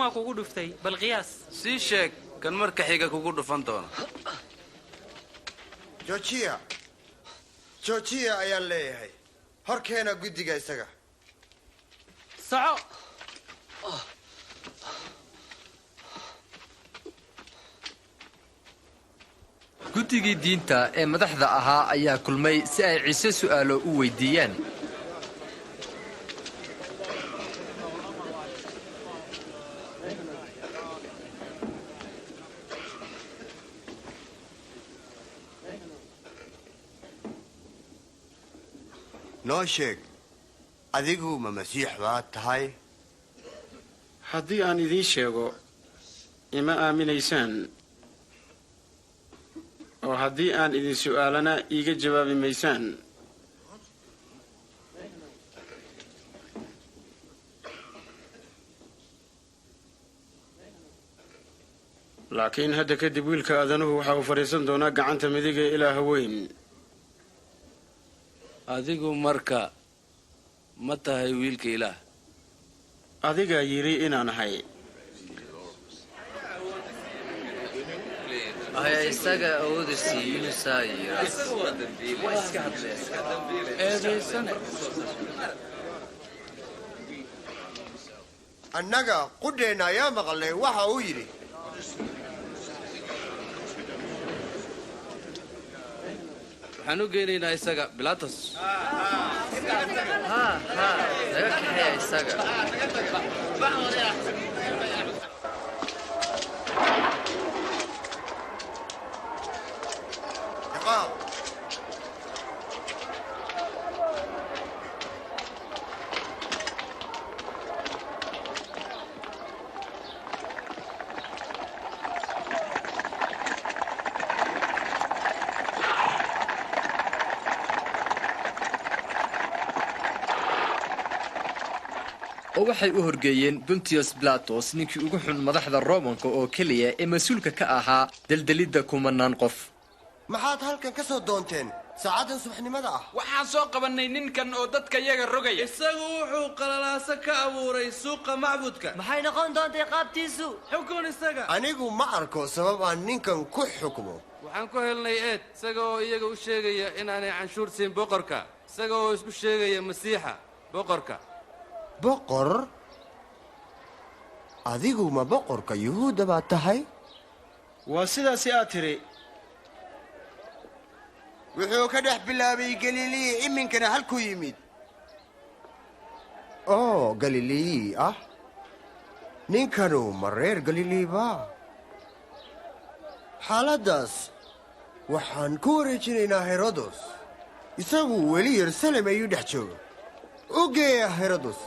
Kumaa kugu dhuftay? Bal qiyaas. Sii sheeg kan marka xiga kugu dhufan doona. Joojiya, joojiya ayaan leeyahay. Horkeena guddiga isaga. Soco. Guddigii diinta ee madaxda ahaa ayaa kulmay si ay Ciise su'aalo u weydiiyaan. Noo sheeg, adigu ma Masiix baad tahay? Haddii aan idiin sheego, ima aaminaysaan, oo haddii aan idin su'aalana, iiga jawaabi maysaan. Laakiin hadda kadib Wiilka Aadanuhu waxa uu fadhiisan doonaa gacanta midig ee Ilaaha weyn. Adigu marka ma tahay Wiilka Ilaah? Adigaa yidhi inaan ahay. Ayaa isaga awooda siiyey inuu saa yidhaa? Eedaysane. Annaga qudheenna ayaa maqalnay waxa uu yidhi. Waxaan u geynaynaa isaga Bilatos. Haa haa, naga kaxeeya isaga. Ciqaab. Oo waxay u horgeeyeen Bontiyos Bilatos, ninkii ugu xun madaxda Romanka oo keliya ee mas-uulka ka ahaa deldelidda kumanaan qof. Maxaad halkan ka soo doonteen saacaddan subaxnimada ah? Waxaan soo qabannay ninkan oo dadka yaga rogaya. Isagu wuxuu qalalaaso ka abuuray suuqa macbudka. Maxay noqon doontay qaabtiisu? Xukun isaga. Anigu ma arko sabab aan ninkan ku xukmo. Waxaan ku helnay eed isaga oo iyaga u sheegaya inaanay canshuur siin boqorka, isaga oo isku sheegaya Masiixa boqorka. Boqor? Adigu ma boqorka Yuhuudda baad tahay? Waa sidaasi aad tidhi. Wuxuu ka dhex bilaabay Galilii, iminkana halkuu yimid oo Galilii ah. Ninkanu ma reer Galilii ba? Xaaladdaas waxaan ku wareejinaynaa Herodos. Isagu weli Yerusalem ayuu dhex jooga. U geeya Herodos.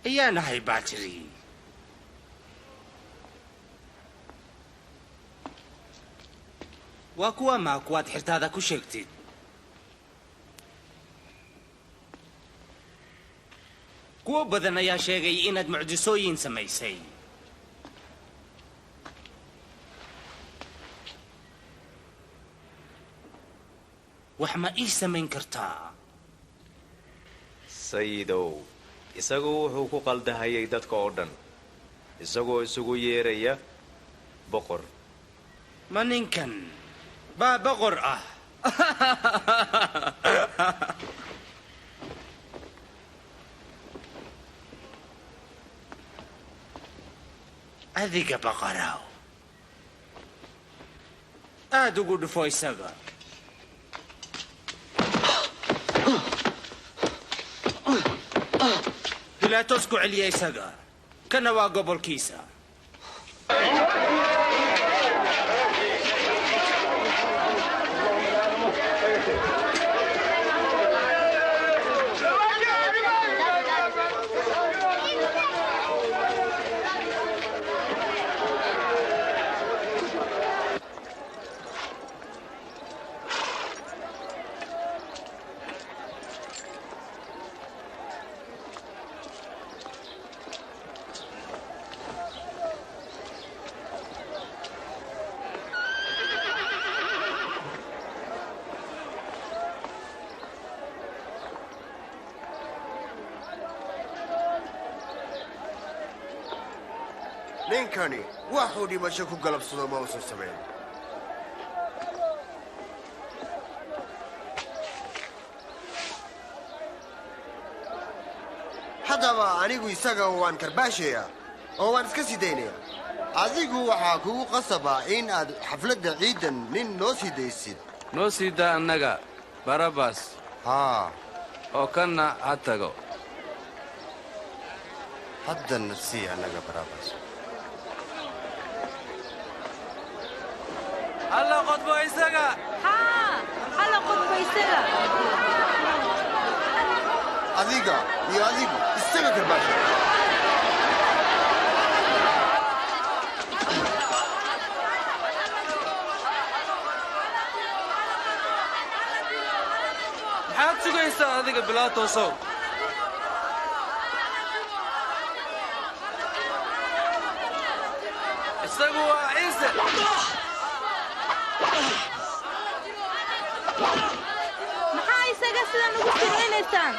Ayaan ahay baatiri. Waa kuwa maa kuwaad xirtaada ku sheegtid? Kuwo badan ayaa sheegay inaad mucjisooyin samaysay. Wax ma ii samayn kartaa? Sayidow, isagu wuxuu ku qaldahayay dadka oo dhan isagoo isugu yeeraya boqor. Ma ninkan baa boqor ah? Adiga boqorow, aad ugu dhufo isaga. Bilaatos ku celiya isaga, kana waa gobolkiisa. Ninkani waxuu dhimasho ku galabsado ma uusan samayn. Haddaba anigu isaga waan karbaashayaa oo waan iska sii daynayaa. Adigu waxaa kugu qasabaa in aad xafladda ciidan nin noo sii daysid. Noo sii daa annaga Barabas. Haa. Oo kanna ha tago. Haddanna sii annaga Barabas. Halla qodbo isaga. Haa, halla qodbo isaga. Adiga iyo adigu isaga karbaasha. Maxaad sugaysaa adiga Bilaatosow? Isagu waa Ciise. Maxaa isaga sidan ugu siraynaysaan?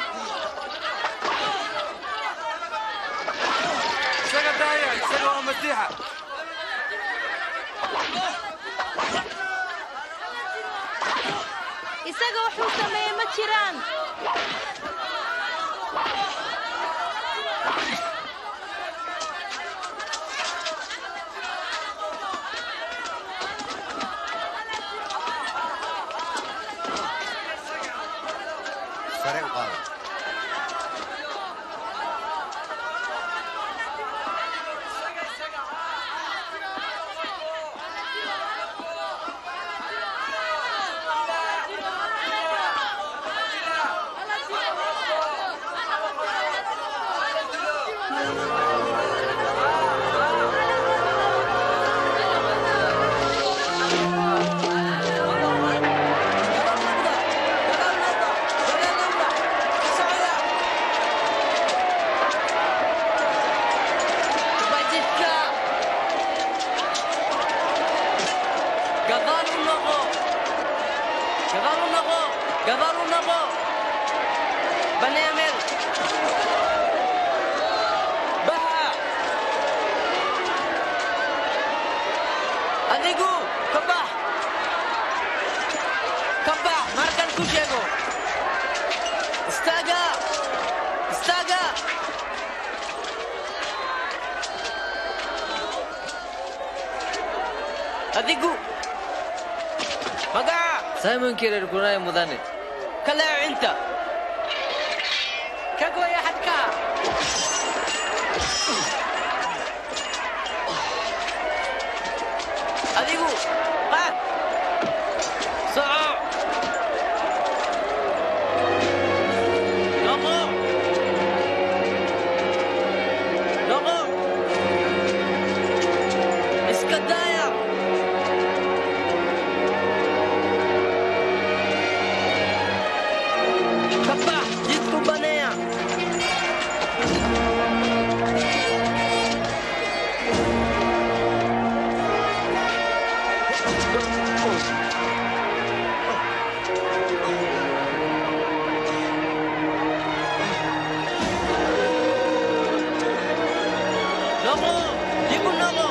Isaga daaya, isaga waa Masiixa. Isaga wuxuu sameeyey ma jiraan. Sare u qaada. Jidka gadaal u noqo, gadaal u noqo, gadaal u noqo, banee meel baxa. Adigu ka bax, ka bax markaan ku sheego. Istaaga, istaaga. Adigu magaca? Simonkii reer Gunaay, mudane. Ka leeco inta ka gooya xadhkaha. Adigu qaad, soco, noqo, noqo, iska daaya. Ka bax, jidku baneeya. Noqo, dib u noqo,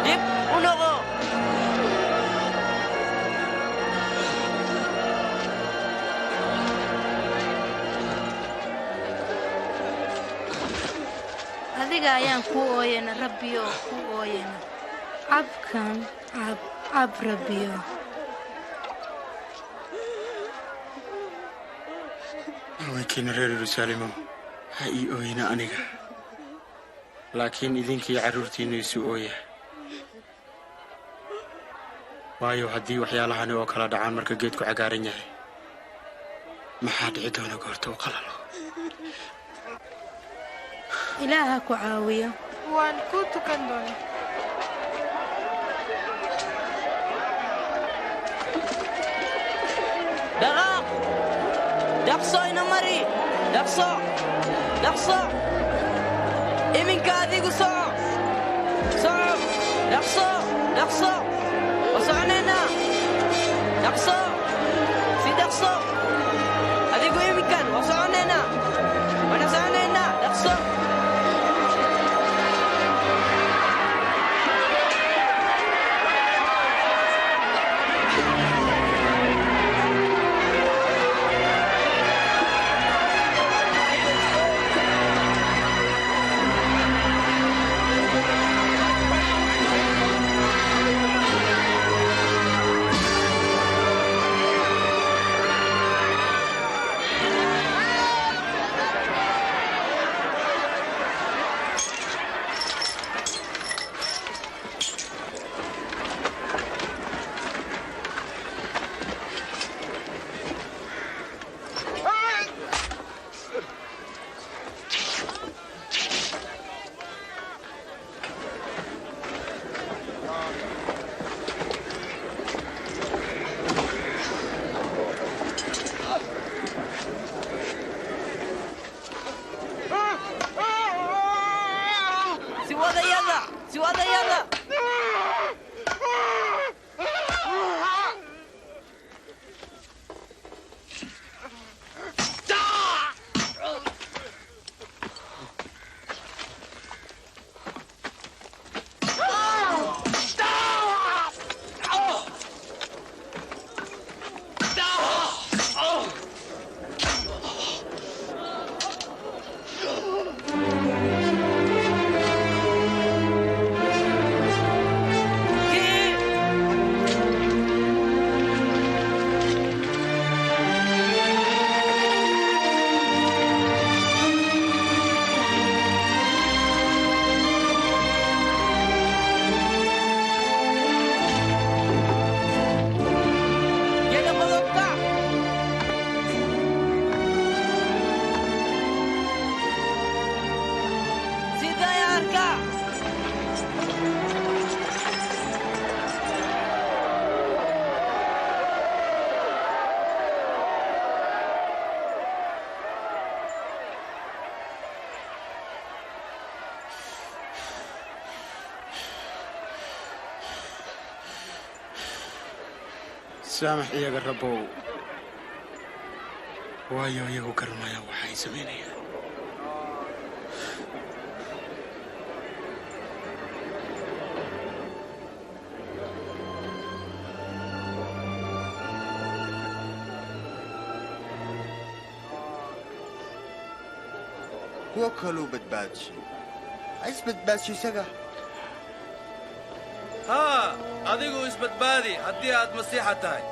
dib u noqo. Adiga ayaan kuu ooyena, Rabbiyo, kuu ooyena. Cabkan cab, cab, Rabbiyo. Haweenkiina reer Yeruusaalimow, ha ii ooyina aniga, laakiin idinkiiyo carruurtiinnu isu ooya. Waayo, haddii waxyaalahani oo kala dhacaan marka geedku cagaaran yahay, maxaa dhici doona goorta u qalalo? Ilaaha ku caawiyo. Waan ku tukan doonaa. Dhaqaaq, dhaqso, ina mari, dhaqso, dhaqso. Iminka adigu soco, soco, dhaqso, dhaqso. Waa soconaynaa, dhaqso, si dhaqso. Adigu iminkan waa soconaynaa, waana soconaynaa. Saamax iyaga, Rabbow, waayo iyagu garanmayaan waxa ay samaynayaan. Kuwo kaluu badbaadshay, ha isbadbaadsho isaga. Haa, adigu isbadbaadi haddii aad Masiixa tahay.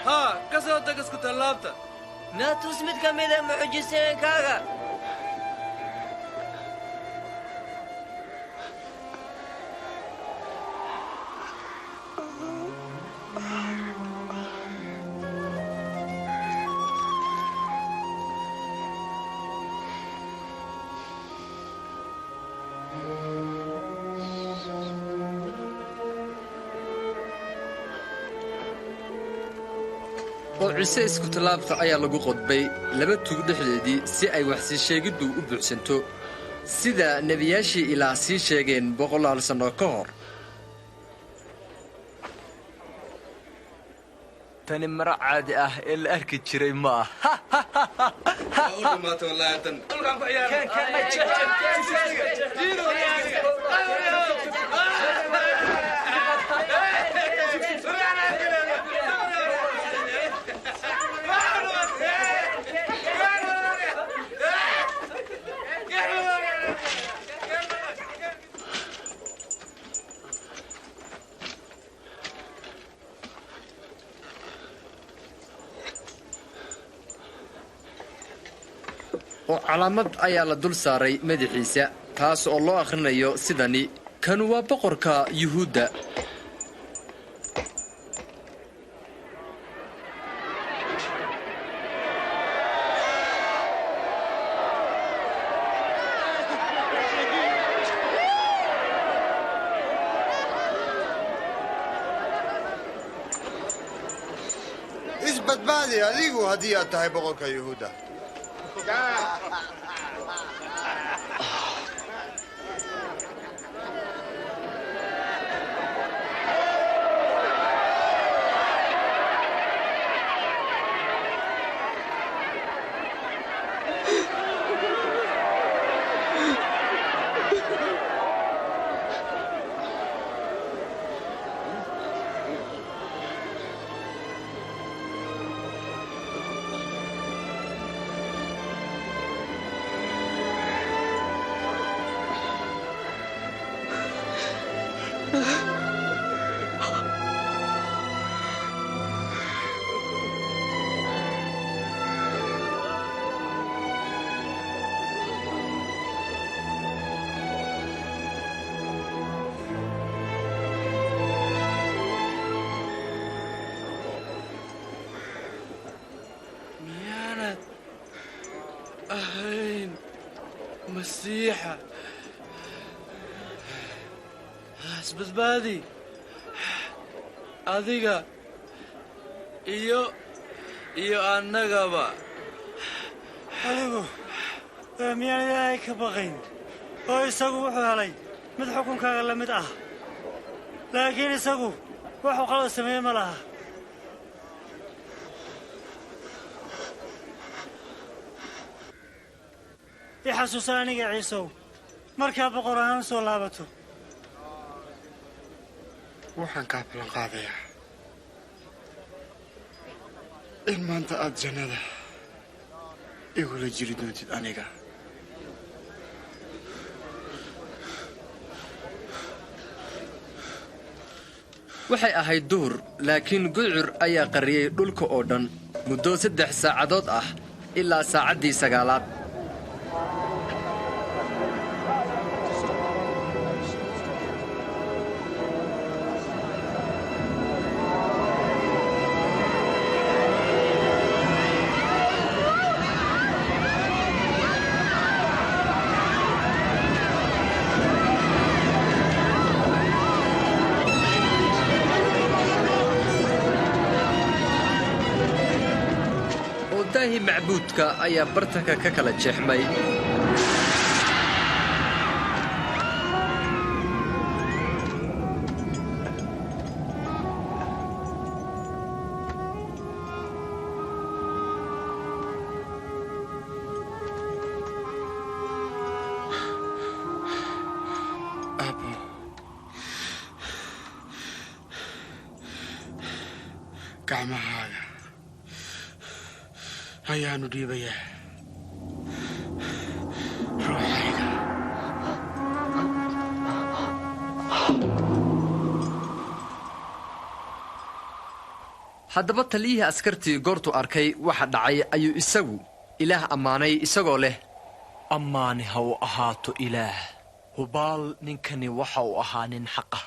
Haa, ka soo tag isku tallaabta. Na tus mid ka mida mucjisooyinkaaga. Oo Ciise iskutallaabta ayaa lagu qodbay laba tug dhexdeedii si ay waxsii sheegiddu u buuxsanto, sida nebiyaashii Ilaah sii sheegeen boqolaal sanno ka hor. Tani maro caadi ah ee la arki jiray ma ah. U dhamaatay wallaahi tan. Dhulkaan ku ciyaarna. Oo calaamad ayaa la dul saaray madaxiisa, taas oo loo akhrinayo sidani: "Kanu waa boqorka Yuhuudda." Isbadbaadi adigu haddii aad tahay boqorka Yuhuudda. Miyaanad ahayn Masiixa? Isbadbaadi adiga iyo annagaba. Adigu miyaan Ilaahay ka baqayn oo isagu wuxuu helay mid xukunkaaga la mid ah, laakiin isagu waxuu qalad sameeye ma laha. I xasuusa aniga, Ciisow, markaa boqor ahaan soo laabato. Waxaan kaa ballan qaadayaa in maanta aad jannada igula jiri doontid aniga. Waxay ahayd duhur, laakiin gudcur ayaa qariyey dhulka oo dhan muddo 3 saacadood ah ilaa saacaddii 9aad. Oo daahii macbuudka ayaa bartanka ka kala jeexmay. Gacmahaaga ayaanu dhiibayaa ruuxayga. Haddaba taliyihii askartii goortuu arkay waxa dhacay ayuu isagu Ilaah ammaanay isagoo leh, ammaani ha u ahaato Ilaah, hubaal ninkani waxa uu ahaa nin xaqa.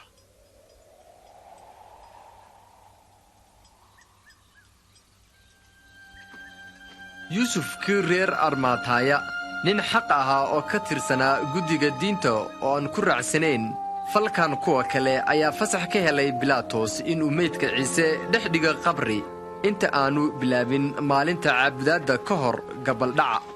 Yuusuf kii reer Armaataaya, nin xaq ahaa oo ka tirsanaa guddiga diinta oo aan ku raacsanayn falkan kuwa kale, ayaa fasax ka helay Bilaatos inuu meydka Ciise dhex dhigo qabri inta aanu bilaabin maalinta caabudaadda ka hor gabaldhaca.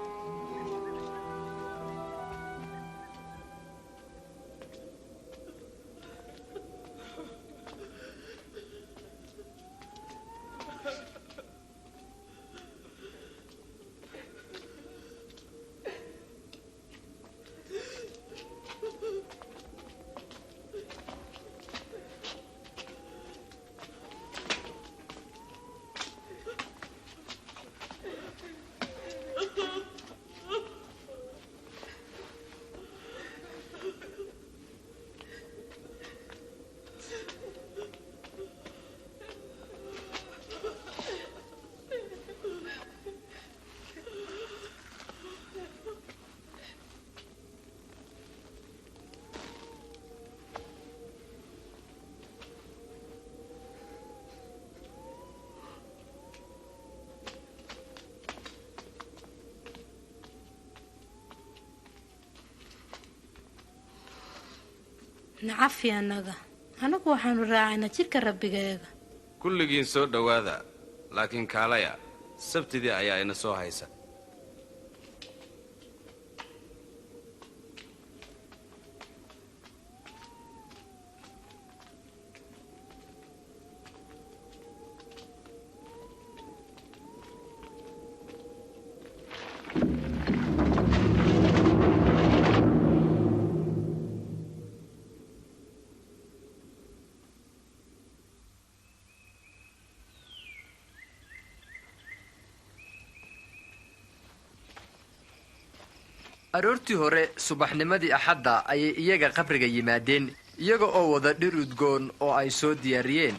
Nacafi annaga, anagu waxaanu raacaynaa jidhka Rabbigeega. Kulligiin soo dhowaada, laakiin kaalaya, sabtidii ayaa ina soo haysa. Aroortii hore subaxnimadii Axadda ayay iyaga qabriga yimaadeen, iyaga oo wada dhir udgoon oo ay soo diyaariyeen.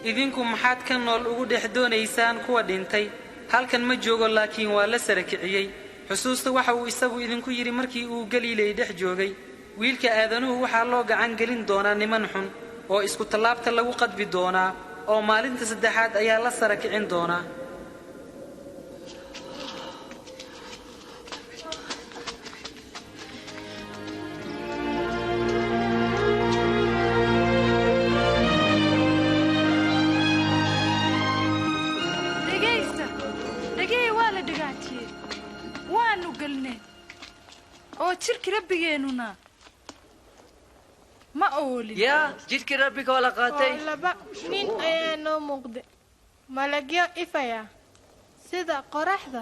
Idinku maxaad ka nool ugu dhex doonaysaan kuwa dhintay? Halkan ma joogo, laakiin waa la sara kiciyey. Xusuusta waxa uu isagu idinku yidhi markii uu Galiiley dhex joogay: wiilka aadanuhu waxaa loo gacan gelin doonaa niman xun, oo isku tallaabta lagu qadbi doonaa, oo maalinta saddexaad ayaa la sara kicin doonaa. Dhegaysta, dhegihii waa la dhagaajiyey, waannu gelnay, oo jidhkii Rabbigeennuna ma oolin. Yaa, jidhkii Rabbiga waa la qaatay. Oo laba nin ayaa noo muuqday, malagyo ifaya sida qoraxda,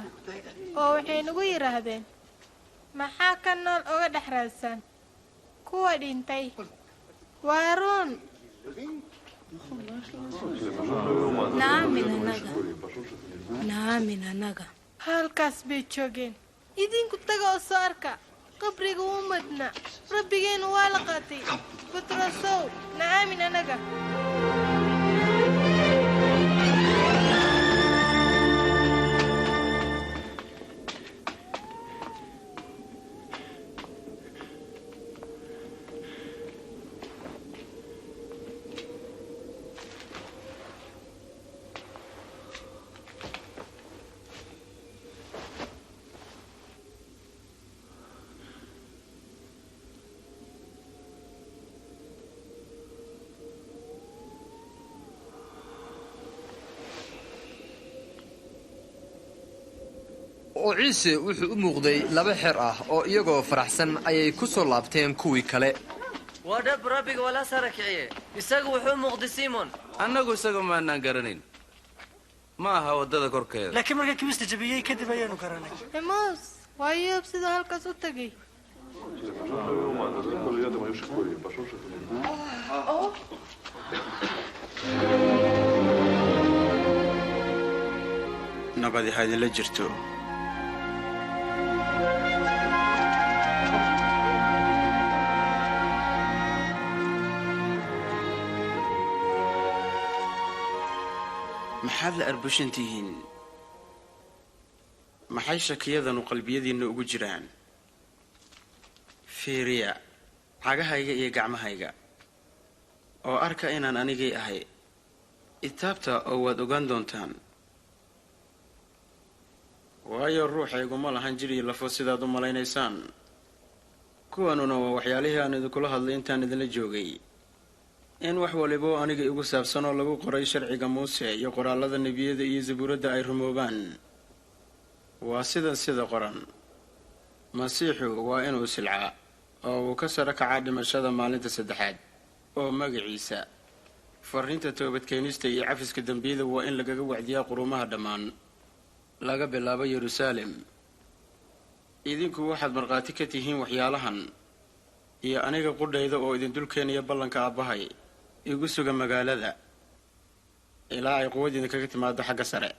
oo waxay nagu yidhaahdeen, maxaa ka nool uga dhex raadsan kuwa dhintay? Waa run. Naamin annaga, naamin annaga. Halkaas bay joogeen. Idinku taga oo soo arka, qabriga wuu madna, Rabbigeennu waa la qaatay. Butrosow, na aamin annaga. Oo Ciise wuxuu u muuqday laba xer ah oo iyagoo faraxsan ayay ku soo laabteen kuwii kale. Waa dhab, Rabbiga waa la sara kiciye. Isagu wuxuu muuqday Simon. Annagu isaga maanaan garanayn, ma aha waddada korkeeda. Laakiin markii kibista jabiyey kadib ayaanu garanay. Emos waa Yoob siduu halkaas u tegey. Nabadi ha idinla jirto. Maxaad la arbushan tihiin? Maxay shakiyadanu qalbiyadiinna ugu jiraan? Fiiriya cagahayga iyo gacmahayga oo arka inaan anigay ahay. Itaabta oo waad ogaan doontaan, waayo, ruuxayguma lahan jir iyo lafo sidaad u malaynaysaan. Kuwanuna waa waxyaalihii aan idinkula hadlay intaan idinla joogay, in wax waliba oo aniga igu saabsan oo lagu qoray sharciga Muuse iyo qoraallada nebiyada iyo Zabuuradda ay rumoobaan. Waa sidan sida qoran: Masiixu waa inuu silcaa oo uu ka saro kacaa dhimashada maalinta saddexaad, oo magaciisa farriinta toobadkeenista iyo cafiska dembiyada waa in lagaga wacdiyaa quruumaha dhammaan, laga bilaabo Yeruusaalem. Idinku waxaad markhaati ka tihiin waxyaalahan, iyo aniga qudhayda oo idin dul keenaya ballanka Aabbahay. Igu suga magaalada ilaa ay quwad idinkaga timaado xagga sare.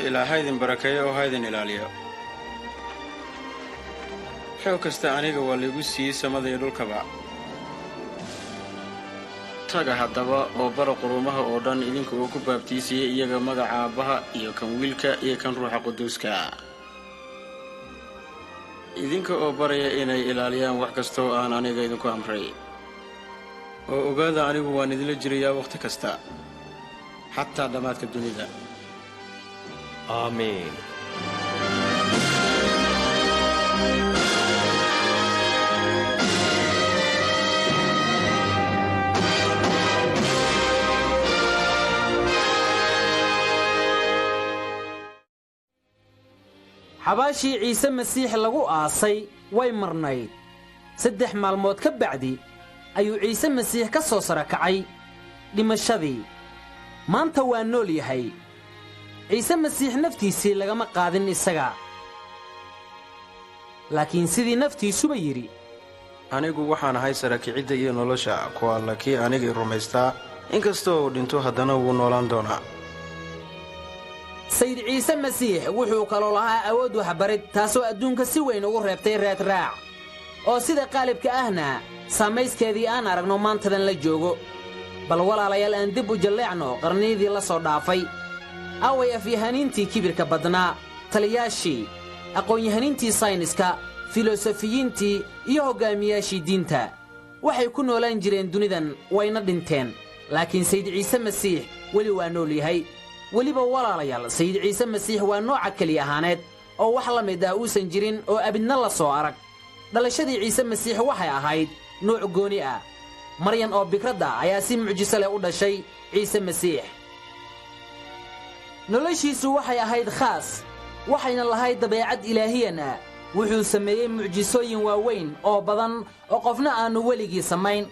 Ilaa ha idin barakeeyo oo ha idin ilaaliyo. Xoog kasta aniga waa laygu siiyey samada iyo dhulkaba. Taga haddaba oo bara quruumaha oo dhan, idinka oo ku baabtiisaya iyaga magaca Aabbaha iyo kan Wiilka iyo kan Ruuxa Quduuska, idinka oo baraya inay ilaaliyaan wax kasta oo aan aniga idinku amray. Oo ogaada, anigu waan idinla jirayaa wakhti kasta, xataa dhammaadka dunida. Aamiin. Xabaashii Ciise Masiix lagu aasay way marnayd. 3 maalmood ka bacdi ayuu Ciise Masiix ka soo sara kacay dhimashadii. Maanta waa nool yahay. Ciise Masiix naftiisii lagama qaadin isaga, laakiin sidii naftiisuba yidhi: Anigu waxaan ahay sarakicidda iyo nolosha. Ku alla kii aniga i rumaystaa, inkastoo uu dhinto, haddana wuu noolaan doonaa. Sayid Ciise Masiix wuxuu kaloo lahaa awood waxbarid, taasoo adduunka si weyn ugu reebtay raadraac, oo sida qaalibka ahna saamayskeedii aan aragno maantadan la joogo. Bal walaalayaal, aan dib u jalleecno qarniyadii la soo dhaafay. Away afyahaniintii kibirka badnaa, taliyaashii, aqoon-yahaniintii sayniska, filosofiyiintii iyo hoggaamiyaashii diinta? Waxay ku noolaan jireen dunidan, wayna dhinteen, laakiin Sayid Ciise Masiix weli waa nool yahay. Weliba walaalayaal, Sayid Ciise Masiix waa nooca keli ahaaneed oo wax la mid ah uusan jirin oo abidna la soo arag. Dhalashadii Ciise Masiix waxay ahayd nooc gooni ah. Maryan oo bikradda ayaa si mucjiso leh u dhashay Ciise Masiix. Noloshiisu waxay ahayd khaas, waxayna lahayd dabeecad ilaahiyan ah. Wuxuu sameeyey mucjisooyin waaweyn oo badan oo qofna aannu weligii samayn,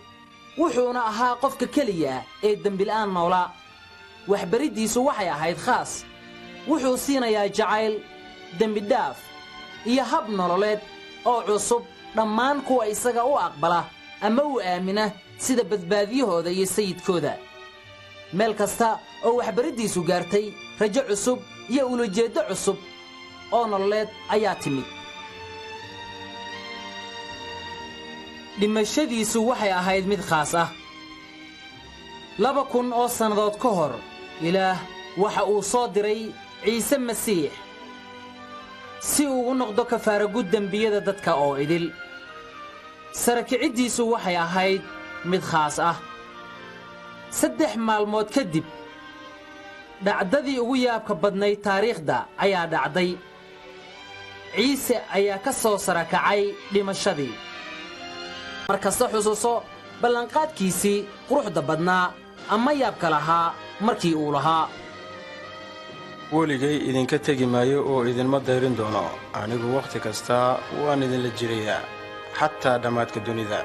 wuxuuna ahaa qofka keliya ee dembila'aan noolaa. Waxbariddiisu waxay ahayd khaas. Wuxuu siinayaa jacayl, dembidhaaf iyo hab nololeed oo cusub dhammaan kuwa isaga u aqbala ama u aamina sida badbaadiyahooda iyo sayidkooda. Meel kasta oo waxbariddiisu gaartay, rajo cusub iyo ulujeeddo cusub oo nololeed ayaa timid. Dhimashadiisu waxay ahayd mid khaas ah. 2000 oo sannadood ka hor, Ilaah waxa uu soo diray Ciise Masiix. Si uu u noqdo kafaaragud dembiyada dadka oo idil. Sarakiciddiisu waxay ahayd mid khaas ah. 3 maalmood kadib, dhacdadii ugu yaabka badnayd taariikhda ayaa dhacday. Ciise ayaa ka soo sarakacay dhimashadii. Markasta xusuuso ballanqaadkiisii quruxda badnaa ama yaabka lahaa markii uu lahaa: "Weligay idinka tegi maayo oo idinma dayrin doono. Anigu wakhti kasta waan idinla jirayaa, xataa dhammaadka dunida."